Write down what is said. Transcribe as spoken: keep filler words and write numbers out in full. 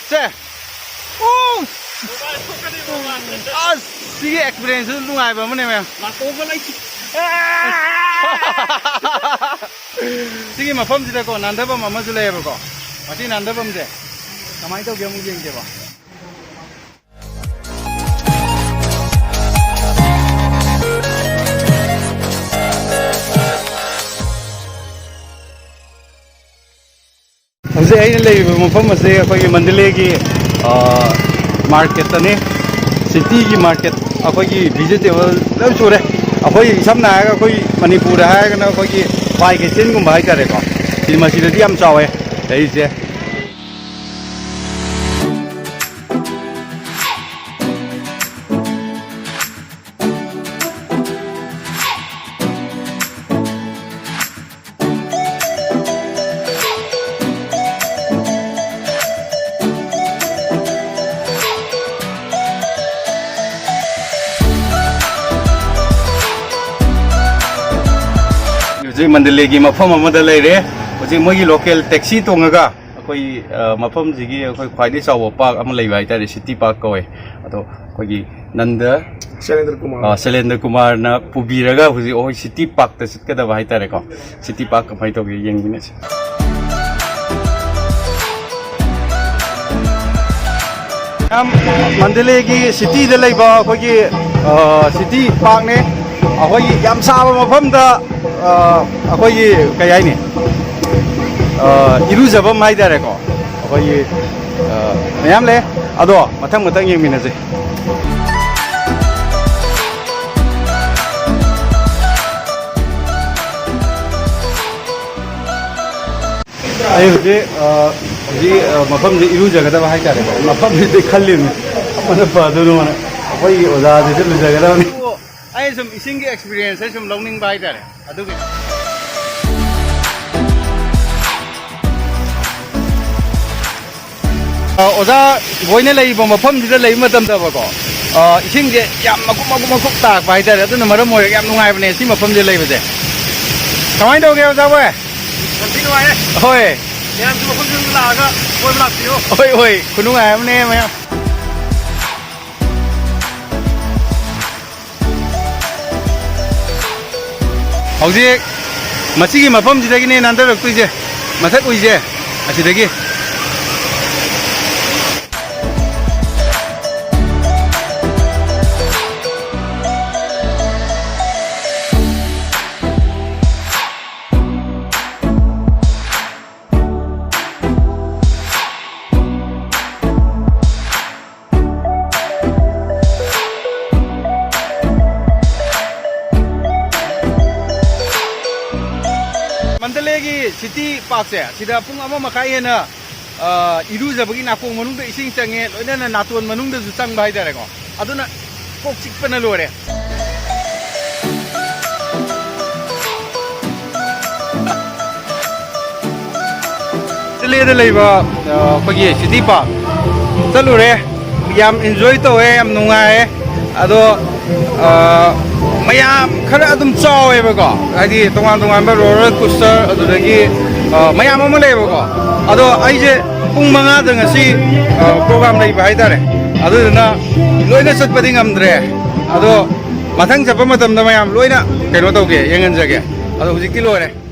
ꯁꯦ꯫ ꯑꯣ! ꯑꯁ, ꯁꯤꯒꯤ experience ꯁꯨ ꯅꯨꯡꯉꯥꯏꯕ ꯑꯃꯅꯦ, ꯃꯌꯥꯝ꯫ ꯅꯥꯇꯣꯟꯒ ꯂꯩ꯫ ꯁꯤꯒꯤ ꯃꯐꯝꯁꯤꯗꯀꯣ, ꯅꯥꯟꯊꯐꯝ ꯑꯃꯁꯨ ꯂꯩꯌꯦꯕꯀꯣ꯫ ꯃꯁꯤ ꯅꯥꯟꯊꯐꯝꯁꯦ ꯀꯃꯥꯏꯅ ꯇꯧꯒꯦ ꯑꯃꯨꯛ ꯌꯦꯡꯒꯦꯕ꯫ ꯍꯧꯖꯤꯛ ꯑꯩꯅ ꯂꯩꯔꯤꯕ ꯃꯐꯝ ꯑꯁꯤ ꯑꯩꯈꯣꯏꯒꯤ ꯃꯟꯗꯂꯦꯒꯤ, ꯑ, market ꯇꯅꯤ꯫ City ꯒꯤ market, ꯑꯩꯈꯣꯏꯒꯤ vegetable ꯂꯣꯏ ꯁꯨꯔꯦ꯫ ꯑꯩꯈꯣꯏ ꯁꯝꯅ ꯍꯥꯏꯔꯒ ꯑꯩꯈꯣꯏ ꯃꯅꯤꯄꯨꯔꯗ ꯍꯥꯏꯔꯒꯅ ꯑꯩꯈꯣꯏꯒꯤ ꯍꯋꯥꯏ ꯀꯩꯊꯦꯜꯒꯨꯝꯕ ꯍꯥꯏꯇꯥꯔꯦꯀꯣ꯫ ꯁꯤ ꯃꯁꯤꯗꯗꯤ ꯌꯥꯝ ꯆꯥꯎꯋꯦ ꯂꯩꯔꯤꯁꯦ꯫ ꯍꯧꯖꯤꯛ ꯃꯟꯗꯂꯦꯒꯤ ꯃꯐꯝ ꯑꯃꯗ ꯂꯩꯔꯦ꯫ ꯍꯧꯖꯤꯛ ꯃꯣꯏꯒꯤ local taxi ꯇꯣꯡꯉꯒ ꯑꯩꯈꯣꯏ, ꯑ, ꯃꯐꯝꯁꯤꯒꯤ ꯑꯩꯈꯣꯏ ꯈ꯭ꯋꯥꯏꯗꯒꯤ ꯆꯥꯎꯕ park ꯑꯃ ꯂꯩꯕ ꯍꯥꯏꯇꯥꯔꯦ, city park ꯀꯧꯋꯦ꯫ ꯑꯗꯣ ꯑꯩꯈꯣꯏꯒꯤ ꯅꯟꯗ, ꯁꯩꯔꯦꯟꯗ꯭ꯔ ꯀꯨꯃꯥꯔ꯫ ꯑ, ꯁꯩꯔꯦꯟꯗ꯭ꯔ ꯀꯨꯃꯥꯔꯅ ꯄꯨꯕꯤꯔꯒ ꯍꯧꯖꯤꯛ ꯑꯩꯈꯣꯏ city park ꯇ ꯆꯠꯀꯗꯕ ꯍꯥꯏꯇꯥꯔꯦꯀꯣ꯫ City park ꯀꯃꯥꯏꯅ ꯇꯧꯒꯦ ꯌꯦꯡꯃꯤꯟꯅꯁꯤ꯫ ꯌꯥꯝ ꯃꯟꯗꯂꯦꯒꯤ city ꯗ ꯂꯩꯕ ꯑꯩꯈꯣꯏꯒꯤ, ꯑ, city park ꯅꯦ꯫ ꯑꯩꯈꯣꯏꯒꯤ ꯌꯥꯝ ꯁꯥꯕ ꯃꯐꯝꯗ, ꯑ, ꯑꯩꯈꯣꯏꯒꯤ ꯀꯩ ꯍꯥꯏꯅꯤ? ꯑ, ꯏꯔꯨꯖꯐꯝ ꯍꯥꯏꯇꯥꯔꯦꯀꯣ꯫ ꯑꯩꯈꯣꯏꯒꯤ, ꯑ, ꯃꯌꯥꯝ ꯂꯩ꯫ ꯑꯗꯣ ꯃꯊꯪ ꯃꯊꯪ ꯌꯦꯡꯃꯤꯟꯅꯁꯦ꯫ ꯑꯩ ꯍꯧꯖꯤꯛ, ꯑ, ꯍꯧꯖꯤꯛ, ꯑ, ꯃꯐꯝꯁꯦ ꯏꯔꯨꯖꯒꯗꯕ ꯍꯥꯏꯇꯥꯔꯦꯀꯣ꯫ ꯃꯐꯝꯁꯤꯗꯤ ꯈꯜꯂꯤꯕꯅꯤ, ꯑꯃꯅ ꯐꯗꯣꯏꯅꯣꯅ꯫ ꯑꯩꯈꯣꯏꯒꯤ ꯑꯣꯖꯥꯁꯤꯁꯨ ꯂꯨꯖꯒꯗꯕꯅꯤ꯫ ꯑꯩ ꯁꯨꯝ ꯏꯁꯤꯡꯒꯤ experience ꯁꯦ ꯁꯨꯝ ꯂꯧꯅꯤꯡꯕ ꯍꯥꯏꯇꯥꯔꯦ, ꯑꯗꯨꯒꯤ꯫ ꯑ, ꯑꯣꯖꯥ ꯕꯣꯏꯅ ꯂꯩꯔꯤꯕ ꯃꯐꯝꯁꯤꯗ ꯂꯩꯕ ꯃꯇꯝꯗꯕꯀꯣ, ꯑ, ꯏꯁꯤꯡꯁꯦ ꯌꯥꯝ ꯃꯀꯨꯞ ꯃꯀꯨꯞ ꯃꯀꯨꯞ ꯇꯥꯔꯛꯄ ꯍꯥꯏꯇꯥꯔꯦ, ꯑꯗꯨꯅ ꯃꯔꯝ ꯑꯣꯏꯔꯒ ꯌꯥꯝ ꯅꯨꯡꯉꯥꯏꯕꯅꯦ ꯁꯤ ꯃꯐꯝꯁꯦ ꯂꯩꯕꯁꯦ꯫ ꯀꯃꯥꯏꯅ ꯇꯧꯒꯦ, ꯑꯣꯖꯥ ꯕꯣꯏ? ꯌꯥꯝ ꯊꯤ ꯅꯨꯡꯉꯥꯏꯔꯦ꯫ ꯍꯣꯏ꯫ ꯃꯌꯥꯝꯁꯨ ꯃꯐꯝꯁꯤꯗ ꯂꯥꯛꯑꯒ ꯀꯣꯏꯕ ꯂꯥꯛꯄꯤꯌꯨ꯫ ꯍꯣꯏ, ꯍꯣꯏ, ꯈꯨꯅꯨꯡꯉꯥꯏ ꯑꯃꯅꯦ ꯃꯌꯥꯝ꯫ ꯍꯧꯖꯤꯛ ꯃꯁꯤꯒꯤ ꯃꯐꯝꯁꯤꯗꯒꯤꯅꯦ ꯅꯥꯟꯊꯔꯛꯇꯣꯏꯁꯦ, ꯃꯊꯛ ꯎꯏꯁꯦ ꯑꯁꯤꯗꯒꯤ꯫ ꯃꯟꯗꯂꯦꯒꯤ ꯁꯤꯇꯤ ꯄꯥꯔꯛꯁꯦ ꯁꯤꯗ ꯄꯨꯡ ꯑꯃ ꯃꯈꯥꯏ ꯍꯦꯟꯅ, ꯑ, ꯏꯔꯨꯖꯕꯒꯤ ꯅꯥꯀꯣꯡ ꯃꯅꯨꯡꯗ ꯏꯁꯤꯡ ꯆꯪꯉꯦ, ꯂꯣꯏꯅꯅ ꯅꯥꯇꯣꯟ ꯃꯅꯨꯡꯗꯁꯨ ꯆꯪꯕ ꯍꯥꯏꯇꯥꯔꯦꯀꯣ꯫ ꯑꯗꯨꯅ ꯀꯣꯛ ꯆꯤꯛꯄꯅ ꯂꯣꯏꯔꯦ꯫ ꯗꯤꯜꯂꯤꯗ ꯂꯩꯕ, ꯑ, ꯑꯩꯈꯣꯏꯒꯤ ꯁꯤꯇꯤ ꯄꯥꯔꯛ ꯆꯠꯂꯨꯔꯦ, ꯌꯥꯝ ꯏꯟꯖꯣꯏ ꯇꯧꯋꯦ, ꯌꯥꯝ ꯅꯨꯡꯉꯥꯏꯌꯦ꯫ ꯑꯗꯣ, ꯑ, ꯃꯌꯥꯝ ꯈꯔ ꯑꯗꯨꯝ ꯆꯥꯎꯋꯦꯕꯀꯣ, ꯍꯥꯏꯗꯤ ꯇꯣꯉꯥꯟ ꯇꯣꯉꯥꯟꯕ ꯔꯣꯂꯔ ꯀꯣꯁꯇꯔ, ꯑꯗꯨꯗꯒꯤ, ꯑ, ꯃꯌꯥꯝ ꯑꯃ ꯂꯩꯌꯦꯕꯀꯣ꯫ ꯑꯗꯣ ꯑꯩꯁꯦ ꯄꯨꯡ ꯃꯉꯥꯗ ꯉꯁꯤ, ꯑ, ꯄ꯭ꯔꯣꯒ꯭ꯔꯥꯝ ꯂꯩꯕ ꯍꯥꯏꯇꯥꯔꯦ꯫ ꯑꯗꯨꯗꯨꯅ ꯂꯣꯏꯅ ꯆꯠꯄꯗꯤ ꯉꯝꯗ꯭ꯔꯦ꯫ ꯑꯗꯣ ꯃꯊꯪ ꯆꯠꯄ ꯃꯇꯝꯗ ꯃꯌꯥꯝ ꯂꯣꯏꯅ ꯀꯩꯅꯣ ꯇꯧꯒꯦ, ꯌꯦꯡꯍꯟꯖꯒꯦ꯫ ꯑꯗꯣ ꯍꯧꯖꯤꯛꯇꯤ ꯂꯣꯏꯔꯦ꯫